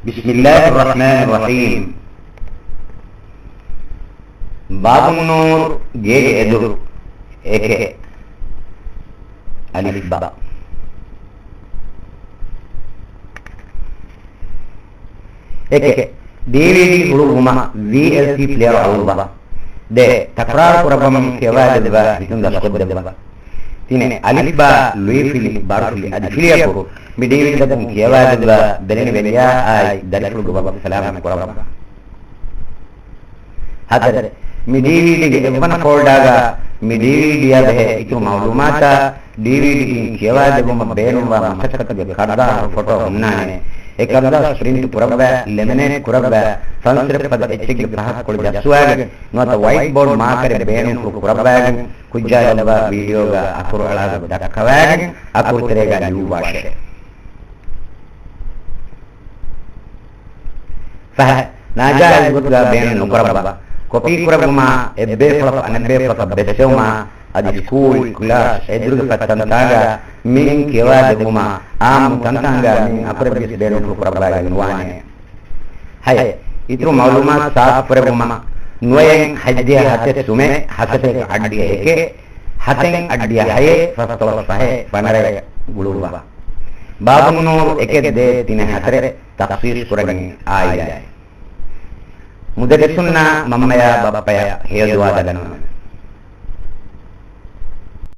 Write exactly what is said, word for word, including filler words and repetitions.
بسم الله الرحمن الرحيم. ބާބުންނޫރު ގޭގެ އެދުރު އެކެއް. އަލިފްބާ. އެކެއް. ޑީވީޑީ ހުޅުވުމަށް ވީއެލްސީ ޕްލޭޔަރު އަޅުއްވާ. ދޭ، ތަކުރާރު ކުރައްވަމުން ކިޔަވާދެއްވާ ހިތުން ދަސްކޮށްދެއްވާ. ތިނެއް، އަލިފްބާ ލުއިފިލި ބާރުފިލި އަދި ފިލިއަކުރު މި ޑީވީޑީތަކުން ކިޔަވާދެއްވާ ބެލެނިވެލިޔާ އާއި ދަރިފުޅުގެ ވަގުތު ސަލާމަތް ކުރައްވާ. ހަތަރެއް، މި ޑީވީޑީގެ އެއްވަނަ ފޯލްޑާގަ މި ޑީވީޑީއާ ބެހޭ އިތުރު މައުލޫމާތާ ޑީވީޑީއިން ކިޔަވާދެއްވުމަށް ބޭނުންވާ މަސައްކަތުގެ ކަރުދާހަރު ފޮޓޯ ހުންނާނެ. އެ ކަރުދާހަރު ޕްރިންޓް ކުރައްވާ، ލެމިނޭޓް ކުރައްވާ، ފަންސަތޭކަ ފަދަ އެއްޗެއްގެ ފަހަތްކޮޅު ޖައްސުވާގެން، ނުވަތަ ވައިޓް ބޯޑް މާކަރެއް ބޭނުންފުޅު ކުރައްވާގެން، ކުއްޖާލައްވާ ވީޑިއޯގަ އަކުރު އަޅާގޮތް ދައްކަވާގެން އަކުރު ތެރޭގަ ލިޔުއްވާށޭ. ފަހެ، ނާޖާއިޒް ގޮތުގަ ބޭނުން ނުކުރައްވާ، ކޮޕީ ކުރެއްވުމާ، އެއްބޭފުޅަކު އަނެއްބޭފުޅަކަށް ބެއްސެވުމާ، އަދި ސްކޫލް، ކްލާސް، އެދުރުގެ ފައްތަންތާގަ މިއިން ކިޔަވާ ދެއްވުމާ، އާއްމު ތަންތާނގަ މިއިން އަކުރެއްވިޔަސް ބޭނުންފުޅު ކުރައްވާގެން ނުވާނެ. ހައެއް، އިތުރު މައުލޫމާތު ސާފުކުރެއްވުމަށް، ނުވަޔަން ހަތްދިހަ ހަތެއް ސުމެއް ހަސަތޭކަ އަށްޑިހަ އެކެއް، ހަތެއް އަށްޑިހަ ހައެއް ފަސްދޮޅަސް ފަހެއް ފަނަރަ ގުޅުއްވާ. ބާބުންނޫރު އެކެއް ދޭއް ތިނެއް ހަތަރެއް ތަޚްސީސް ކުރަނީ އާއިލާއެއް. މުދައްރިސުންނާ މަންމަޔާ ބައްޕަޔަށް ހެޔޮދުޢާ ދަންނަވަން.